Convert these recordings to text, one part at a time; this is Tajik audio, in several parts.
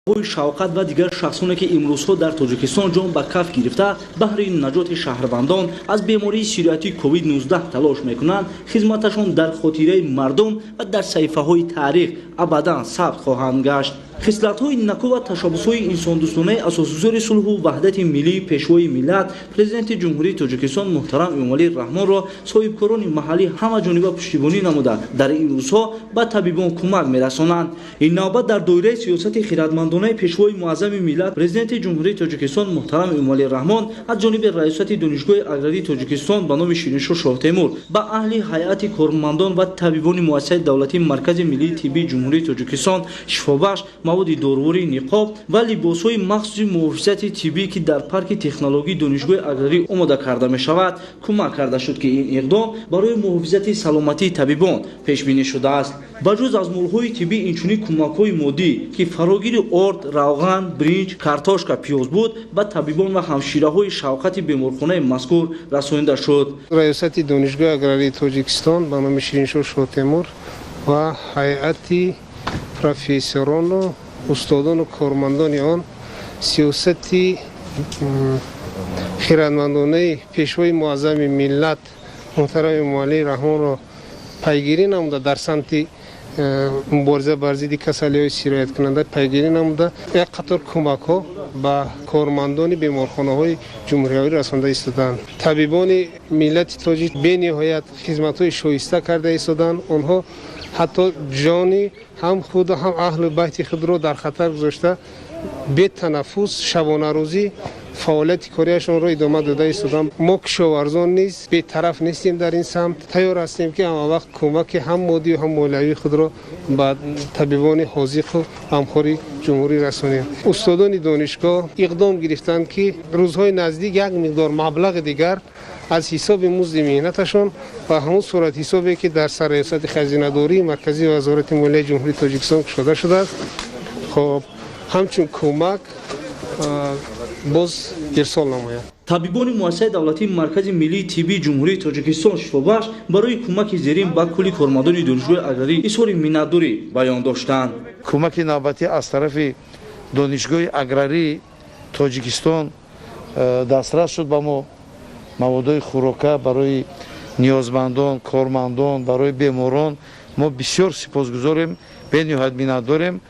Шавқат ва дигар шахсоне, ки имрӯзҳо дар Тоҷикистон ҷон ба каф гирифта, баҳри наҷоти шаҳрвандон аз бемории сироятии COVID-19 талош мекунанд, хизматашон дар хотираи мардум ва дар саҳифаҳои таърих абадан сабт хоҳанд гашт. Хислатҳои наку ва ташаббусҳои инсондӯстонаи асосгузори сулҳу ваҳдати миллӣ, Пешвои миллат, Президенти Ҷумҳурии Тоҷикистон муҳтарам Эмомалӣ Раҳмонро соҳибкорони маҳаллӣ ҳамаҷониба пуштибонӣ намуда, дар ин рӯзҳо ба табибон кӯмак мерасонанд. Ин навбат дар доираи сиёсати хиратмандонаи Пешвои муаззами миллат, Президенти Ҷумҳурии Тоҷикистон муҳтарам Эмомалӣ Раҳмон аз ҷониби Раёсати Донишгоҳи аграрии Тоҷикистон ба номи Шириншоҳ Шоҳтемур ба аҳли ҳайати кормандон ва табибони муассисаи давлатии Маркази миллии тиббии Ҷумҳурии Тоҷикистон шифобахш маводи доруворӣ, ниқоб ва либосҳои махсуси муҳофизати тиббӣ, ки дар парки технологии Донишгоҳи аграрӣ омода карда мешавад, кӯмак карда шуд, ки ин иқдом барои муҳофизати саломатии табибон пешбинӣ шудааст. Ба ҷуз аз молҳои тиббӣ, инчунин кӯмакҳои моддӣ, ки фарогири орд, равған, бринҷ, картошка, пиёз буд, ба табибон ва ҳамшираҳои шавқати беморхонаи мазкур расонида шуд. Раёсати Донишгоҳи аграрии Тоҷикистон ба номи Шириншоҳ Шоҳтемур ва ҳайати профессорону устодону кормандони он сиёсати хиратмандонаи Пешвои муаззами миллат муҳтарам Эмомалӣ Раҳмонро пайгирӣ намуда, дар самти мубориза бар зидди касалиҳои сирояткунанда пайгирӣ намуда, як қатор кӯмакҳо ба кормандони беморхонаҳои ҷумҳуриявӣ расонда истодаанд. Табибони миллати тоҷик бениҳоят хизматҳои шоиста карда истодаанд. Онҳо ҳатто ҷони ҳам худу ҳам аҳлу байти худро дар хатар гузошта, бетанаффус шабонарӯзӣ фаъолияти кориашонро идома дода истодаанд. Мо, кишоварзон, низ бетараф нестем. Дар ин самт тайёр ҳастем, ки ҳамавақт кӯмаки ҳам моддию ҳам молиявии худро ба табибони ҳозиқу ғамхори ҷумҳурӣ расонем. Устодони донишгоҳ иқдом гирифтанд, ки рӯзҳои наздик як миқдор маблағи дигар аз ҳисоби музди меҳнаташон ва ҳамон суратҳисобе, ки дар Сарраёсати хазинадории марказии Вазорати молияи Ҷумҳурии Тоҷикистон кушода шудааст, хоб, ҳамчун кӯмак боз ирсол намояд. Табибони муассисаи давлатии Маркази миллии тиббии Ҷумҳурии Тоҷикистон шифобахш барои кӯмаки зерин ба кулли кормандони Донишгоҳи аграрӣ изҳори миннатдорӣ баён доштанд. Кӯмаки навбатӣ аз тарафи Донишгоҳи аграрии Тоҷикистон дастрас шуд ба мо. Маводҳои хӯрока барои ниёзмандон, кормандон, барои беморон. Мо бисёр сипосгузорем, бениҳоят миннатдорем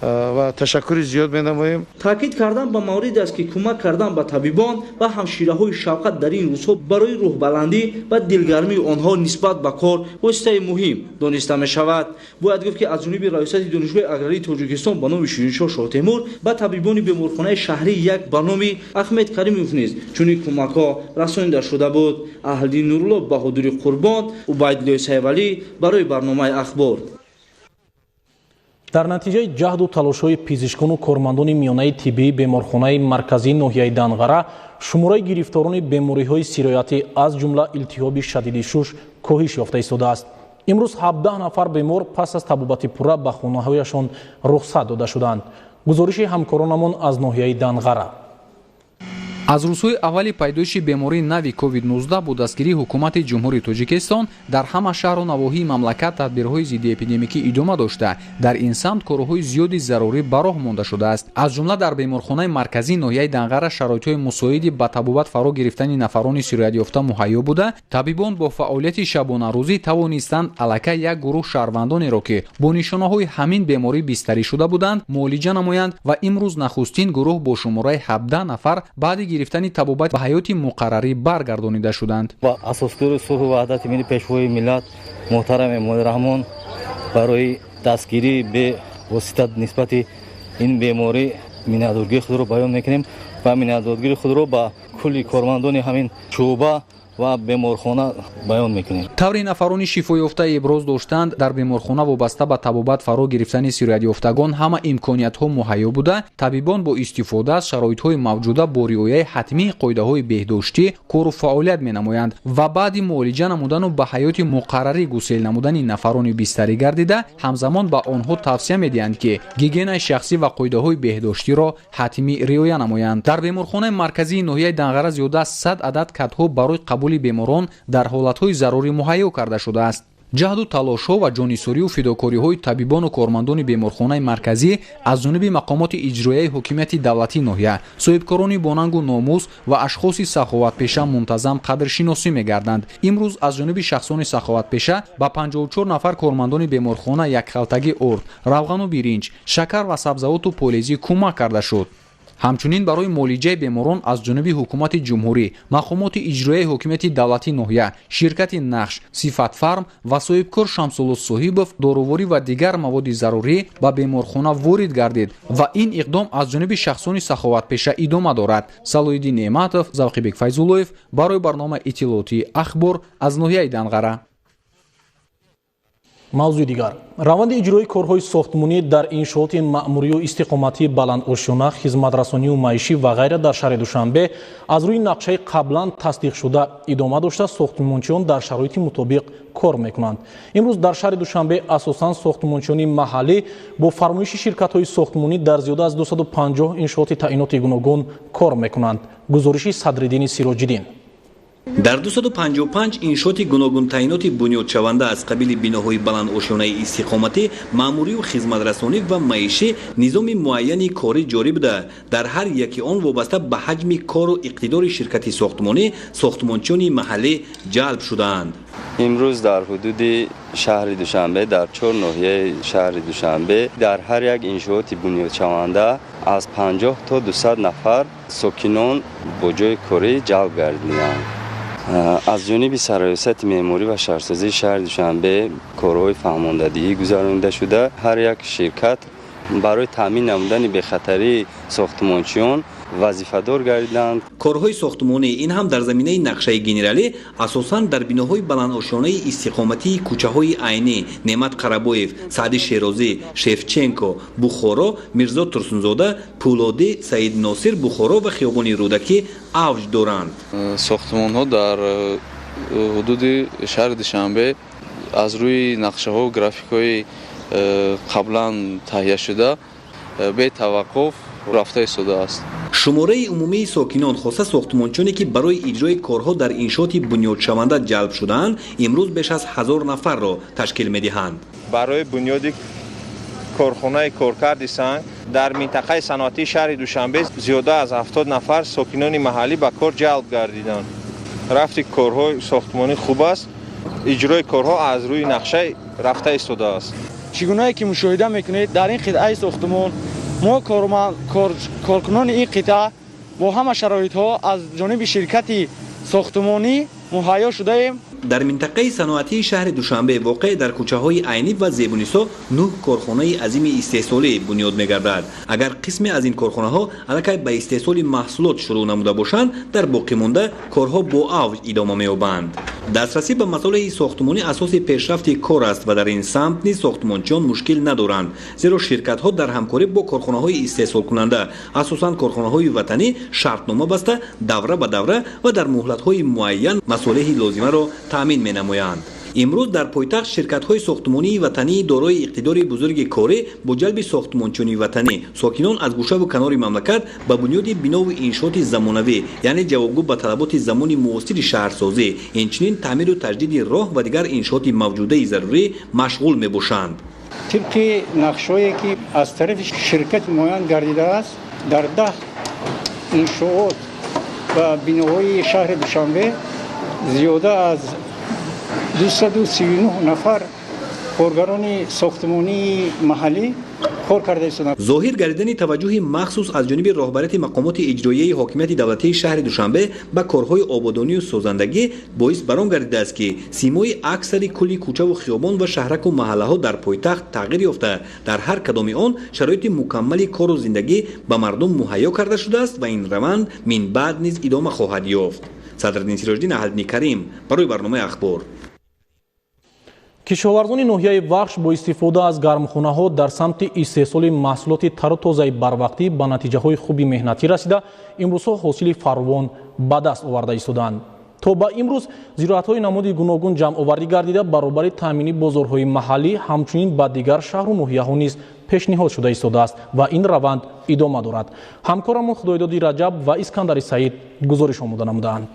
ва ташаккури зиёд менамоем. Таъкид кардан ба мавриде аст, ки кӯмак кардан ба табибон ва ҳамшираҳои шавқат дар ин рӯзҳо барои рӯҳбаландӣ ва дилгармии онҳо нисбат ба кор воситаи муҳим дониста мешавад. Бояд гуфт, ки аз ҷониби Раёсати Донишгоҳи аграрии Тоҷикистон ба номи Шириншоҳ Шоҳтемур ба табибони беморхонаи шаҳрии як ба номи Ахмед Каримов низ чунин кӯмакҳо расонида шуда буд. Аҳлиддин Нурулло, Баҳодури Қурбон, Убайдуллои Сайвалӣ барои барномаи «Ахбор». Дар натиҷаи ҷаҳду талошҳои пизишкону кормандони миёнаи тиббии беморхонаи марказии ноҳияи Данғара шумораи гирифторони бемориҳои сироятӣ, аз ҷумла илтиҳоби шадиди шуш, коҳиш ёфта истодааст. Имрӯз 17 нафар бемор пас аз табобати пурра ба хонаҳояшон рухсат дода шуданд. Гузориши ҳамкоронамон аз ноҳияи Данғара. Аз рӯзҳои аввали пайдоиши бемории нави COVID-19 бо дастгирии ҳукумати Ҷумҳурии Тоҷикистон дар ҳама шаҳру навоҳии мамлакат тадбирҳои зиддиэпидемикӣ идома дошта, дар ин самт корҳои зиёди зарурӣ ба роҳ монда шудааст. Аз ҷумла дар беморхонаи марказии ноҳияи Данғара шароитҳои мусоиди ба табобат фаро гирифтани нафарони сироятёфта муҳайё буда, табибон бо фаъолияти шабонарӯзӣ тавонистанд аллакай як гурӯҳ шаҳрвандонеро, ки бо нишонаҳои ҳамин беморӣ бистарӣ шуда буданд, муолиҷа намоянд ва имрӯз нахустин гурӯҳ бо шумораи 17 нафар баъди гирифтани табобат ба ҳаёти муқаррарӣ баргардонида шуданд. Ба асосгузори сулҳу ваҳдати миллӣ, Пешвои миллат муҳтарам Эмомалӣ Раҳмон барои дастгирии бевосита нисбати ин беморӣ миннатдоргии худро баён мекунем ва миннатдоргии худро ба кулли кормандони ҳамин шӯъба ва беморхона баён мекунем. Тавре нафарони шифоёфта иброз доштанд, дар беморхона вобаста ба табобат фаро гирифтани сироятёфтагон ҳама имкониятҳо муҳайё буда, табибон бо истифода аз шароитҳои мавҷуда бо риояи ҳатмии қоидаҳои беҳдоштӣ кору фаъолият менамоянд ва баъди муолиҷа намудану ба ҳаёти муқаррарӣ гусел намудани нафарони бистарӣ гардида, ҳамзамон ба онҳо тавсия медиҳанд, ки гигиенаи шахсӣ ва қоидаҳои беҳдоштиро ҳатмӣ риоя намоянд. Дар беморхонаи марказии ноҳияи Данғара зиёда аз 100 адад катҳо барои қабули беморон дар ҳолатҳои зарурӣ муҳайё карда шудааст. Ҷаҳду талошҳо ва ҷонисорию фидокориҳои табибону кормандони беморхонаи марказӣ аз ҷониби мақомоти иҷроияи ҳокимияти давлатии ноҳия, соҳибкорони бонангу номус ва ашхоси саховатпеша мунтазам қадршиносӣ мегарданд. Имрӯз аз ҷониби шахсони саховатпеша ба 54 нафар кормандони беморхона якхалтагӣ орд, равғану биринҷ, шакар ва сабзавоту полезӣ кӯмак карда шуд. Ҳамчунин барои муолиҷаи беморон аз ҷониби ҳукумати ҷумҳурӣ, мақомоти иҷроияи ҳокимияти давлатии ноҳия, ширкати Нақш, Сифатфарм ва соҳибкор Шамсулло Соҳибов доруворӣ ва дигар маводи зарурӣ ба беморхона ворид гардид ва ин иқдом аз ҷониби шахсони саховатпеша идома дорад. Салоҳиддин Неъматов, Завқибек Файзуллоев барои барномаи иттилоотии Ахбор аз ноҳияи Данғара. Мавзӯи дигар. Раванди иҷрои корҳои сохтмонӣ дар иншооти маъмурию истиқоматии баландошёна, хизматрасонию маишӣ ва ғайра дар шаҳри Душанбе аз рӯи нақшаи қаблан тасдиқшуда идома дошта, сохтмончиён дар шароити мутобиқ кор мекунанд. Имрӯз дар шаҳри Душанбе асосан сохтмончиёни маҳаллӣ бо фармоиши ширкатҳои сохтмонӣ дар зиёда аз 250 иншооти таъиноти гуногун кор мекунанд. Гузориши Садриддини Сироҷиддин. Дар 255 иншооти гуногунтаъиноти бунёдшаванда аз қабили биноҳои баландошёнаи истиқоматӣ, маъмурию хизматрасонӣ ва маишӣ низоми муайяни корӣ ҷорӣ буда, дар ҳар яки он вобаста ба ҳаҷми кору иқтидори ширкати сохтмонӣ сохтмончиёни маҳаллӣ ҷалб шудаанд. Имрӯз дар ҳудуди шаҳри Душанбе, дар 4 ноҳияи шаҳри Душанбе, дар ҳар як иншооти бунёдшаванда аз 50 то 200 нафар сокинон бо ҷои корӣ ҷалб гардиданд. Аз ҷониби Сарраёсати меъморӣ ва шаҳрсозии шаҳри Душанбе корҳои фаҳмондадиҳӣ гузаронида шуда, ҳар як ширкат барои таъмин намудани бехатарии сохтмончиён вазифадор гардиданд. Корҳои сохтмонӣ ин ҳам дар заминаи нақшаи генералӣ асосан дар биноҳои баландошёнаи истиқоматии кӯчаҳои Айнӣ, Неъмат Қарабоев, Саъди Шерозӣ, Шевченко, Бухоро, Мирзо Турсунзода, Пӯлодӣ, Саид Носир, Бухоро ва хиёбони Рӯдакӣ авҷ доранд. Сохтмонҳо дар ҳудуди шаҳри Душанбе аз рӯи нақшаҳо, графикҳои қаблан таҳия шуда бетаваққуф рафта истодааст. Шумораи умумии сокинон, хоса сохтмончоне ки барои иҷрои корҳо дар иншооти бунёдшаванда ҷалб шудаанд, имрӯз беш аз 1000 нафарро ташкил медиҳанд. Барои бунёди корхонаи коркарди санг дар минтақаи саноатии шаҳри Душанбе зиёда аз 70 нафар сокинони маҳаллӣ ба кор ҷалб гардиданд. Рафти корҳои сохтмонӣ хуб аст, иҷрои корҳо аз рӯи нақша рафта истодааст. Чӣ гунае ки мушоҳида мекунед, дар ин қитъаи сохтмон мо коркунони ин қитъа бо ҳама шароитҳо аз ҷониби ширкати сохтмонӣ муҳайё шудаем. Дар минтақаи саноатии шаҳри Душанбе воқеъ дар кӯчаҳои Айнӣ ва Зебунисо 9 корхонаи азими истеҳсолӣ бунёд мегардад. Агар қисме аз ин корхонаҳо аллакай ба истеҳсоли маҳсулот шурӯъ намуда бошанд, дар боқимонда корҳо бо авҷ идома меёбанд. Дастрасӣ ба масолеҳи сохтмонӣ асоси пешрафти кор аст ва дар ин самт низ сохтмончиён мушкил надоранд, зеро ширкатҳо дар ҳамкорӣ бо корхонаҳои истеҳсолкунанда, асосан корхонаҳои ватанӣ, шартнома баста давра ба давра ва дар муҳлатҳои муайян масолеҳи лозимаро таъмин менамоянд. Имрӯз дар пойтахт ширкатҳои сохтмонии ватании дорои иқтидори бузурги корӣ бо ҷалби сохтмончиёни ватанӣ сокинон аз гӯшаву канори мамлакат ба бунёди бинову иншооти замонавӣ, яъне ҷавобгӯ ба талаботи замони муосири шаҳрсозӣ, инчунин таъмиру таҷдиди роҳ ва дигар иншооти мавҷудаи зарурӣ машғул мебошанд. Тибқи нақшҳое ки аз тарафи ширкат муайян гардидааст, дар 10 иншоот ва биноҳои шаҳри Душанбе зиёда аз 239 нафар коргарони сохтмонии маҳаллӣ кор карда истодаанд. Зоҳир гардидани таваҷҷӯҳи махсус аз ҷониби роҳбарияти мақомоти иҷроияи ҳокимияти давлатии шаҳри Душанбе ба корҳои ободонию созандагӣ боис бар он гардидааст, ки симои аксари кулли кӯчаву хиёбон ва шаҳраку маҳаллаҳо дар пойтахт тағйир ёфта, дар ҳар кадоми он шароити мукаммали кору зиндагӣ ба мардум муҳайё карда шудааст ва ин раванд минбаъд низ идома хоҳад ёфт. Садриддин Сироҷиддин, Аҳлиддини Карим барои барномаи Ахбор. Кишоварзони ноҳияи Вахш бо истифода аз гармхонаҳо дар самти истеҳсоли маҳсулоти тару тозаи барвақтӣ ба натиҷаҳои хуби меҳнатӣ расида, имрӯзҳо ҳосили фаровон ба даст оварда истодаанд. То ба имрӯз зироатҳои намуди гуногун ҷамъоварӣ гардида, баробари таъмини бозорҳои маҳаллӣ ҳамчунин ба дигар шаҳру ноҳияҳо низ пешниҳод шуда истодааст ва ин раванд идома дорад. Ҳамкорамон Худойдоди Раҷаб ва Искандари Саид гузориш омода намудаанд.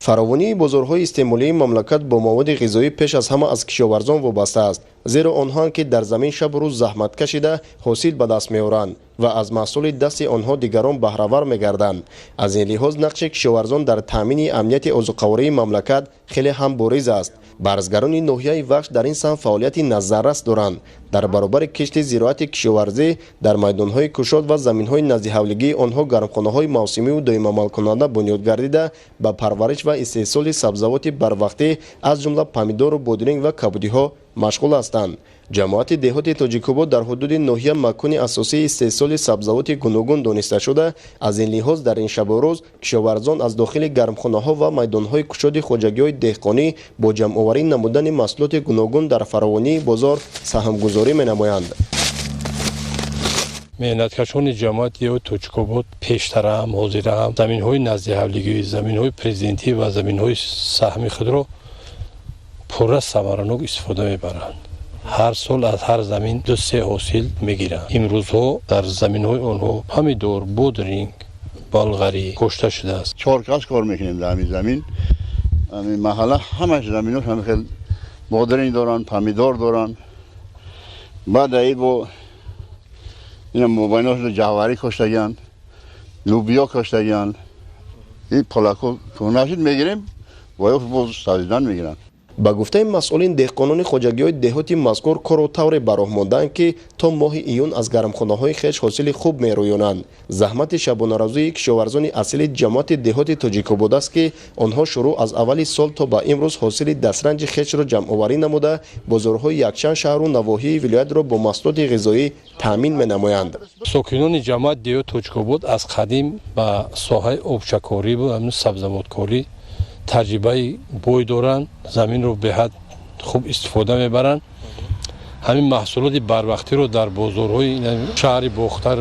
Фаровонии бозорҳои истеъмолии мамлакат бо маводи ғизоӣ пеш аз ҳама аз кишоварзон вобаста аст, зеро онҳоанд, ки дар замин шабу рӯз заҳмат кашида ҳосил ба даст меоранд ва аз маҳсули дасти онҳо дигарон баҳравар мегарданд. Аз ин лиҳоз нақши кишоварзон дар таъмини амнияти озуқавории мамлакат хеле ҳам бориз аст. Барзгарони ноҳияи Вахш дар ин самт фаъолияти назаррас доранд. Дар баробари кишти зироати кишоварзӣ дар майдонҳои кушод ва заминҳои наздиҳавлигии онҳо гармхонаҳои мавсимиву доимамалкунанда бунёд гардида, ба парвариш ва истеҳсоли сабзавоти барвақтӣ, аз ҷумла помидору бодринг ва кабудиҳо машғул ҳастанд. Ҷамоати деҳоти Тоҷикобод дар ҳудуди ноҳия макони асосии истеҳсоли сабзавоти гуногун дониста шуда, аз ин лиҳоз дар ин шабу рӯз кишоварзон аз дохили гармхонаҳо ва майдонҳои кушоди хоҷагиҳои деҳқонӣ бо ҷамъоварӣ намудани маҳсулоти гуногун дар фаровонии бозор саҳмгузорӣ менамоянд. Меҳнаткашони ҷамоати деҳоти Тоҷикобод пештараам, ҳозираам заминҳои наздиҳавлигӣ, заминҳои президентӣ ва заминҳои саҳми худро пурра самаранок истифода мебаранд. Ҳар сол аз ҳар замин 2-3 ҳосил мегиранд. Имрӯзҳо дар заминҳои онҳо помидор, бодринг, болғарӣ кошта шудааст. 4 кас кор мекунем дар ҳамин замин. Ҳамин маҳалла ҳамаш заминҳош ҳамин хел бодринг доранд, помидор доранд. Баъд аи бо ина мобайношро ҷаварӣ коштагианд, лубиё коштагианд. Ин полако кӯҳна шуд, мегирем, боё боз сабзидан мегиранд. Ба гуфтаи масъулин, деҳқонони хоҷагиҳои деҳоти мазкур корро тавре ба роҳ мондаанд, ки то моҳи июн аз гармхонаҳои хеш ҳосили хуб мерӯёнанд. Заҳмати шабонарӯзии кишоварзони асили ҷамоати деҳоти Тоҷикобод аст, ки онҳо шурӯъ аз аввали сол то ба имрӯз ҳосили дастранҷи хешро ҷамъоварӣ намуда, бозорҳои якчанд шаҳру навоҳии вилоятро бо маҳсулоти ғизоӣ таъмин менамоянд. Сокинони ҷамоати деҳоти Тоҷикобод аз қадим ба соҳаи обчакорӣ ва сабзавоткорӣ таҷрибаи бой доранд, заминро беҳад хуб истифода мебаранд. Ҳамин маҳсулоти барвақтиро дар бозорҳои шаҳри Бохтар,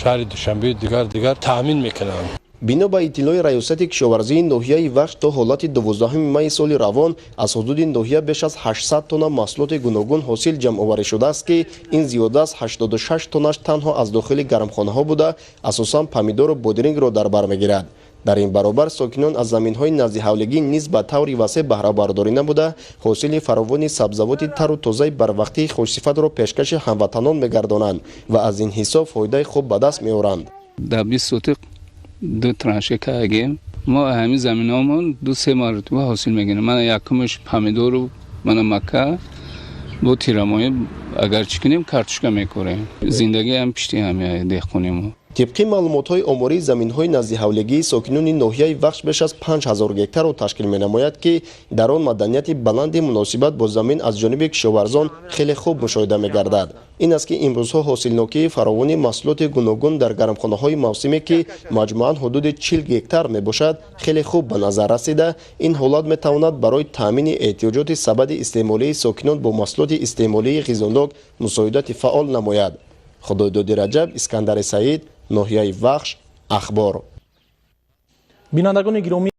шаҳри Душанбе дигар таъмин мекунанд. Бино ба иттилои раёсати кишоварзии ноҳияи Вахш, то ҳолати 12 майи соли равон аз ҳудуди ноҳия беш аз 800 тонна маҳсулоти гуногун ҳосил ҷамъоварӣ шудааст, ки ин зиёда аз 86 тоннаш танҳо аз дохили гармхонаҳо буда, асосан помидору бодирингро дар бар мегирад. Дар ин баробар сокинон аз заминҳои наздиҳавлигӣ низ ба таври васеъ баҳрабардорӣ намуда, ҳосили фаровони сабзавоти тару тозаи барвақтии хушсифатро пешкаши ҳамватанон мегардонанд ва аз ин ҳисоб фоидаи хуб ба даст меоранд. Дар 20 сотиқ 2 транше кардем. Мо ҳамин заминҳомон 2-3 маротиба ҳосил мегирем. Мана якумаш помидору, мана мака, бо тирамоҳӣ агар чӣ кунем, картошка мекорем. Зиндагӣ ҳам пишти ҳамин деҳқони мо. Тибқи маълумотҳои омории заминҳои наздиҳавлигии сокинони ноҳияи Вахш беш аз 5000 гектарро ташкил менамояд, ки дар он маданияти баланди муносибат бо замин аз ҷониби кишоварзон хеле хуб мушоҳида мегардад. Ин аст, ки имрӯзҳо ҳосилнокии фаровони маҳсулоти гуногун дар гармхонаҳои мавсимӣ, ки маҷмӯан ҳудуди 40 гектар мебошад, хеле хуб ба назар расида, ин ҳолат метавонад барои таъмини эҳтиёҷоти сабади истеъмолии сокинон бо маҳсулоти истеъмолии ғизонок мусоидати фаъол намояд. Худойдоди Раҷаб, Искандари Саид, ноҳияи Вахш, Ахбор. Бинандагони гиромӣ.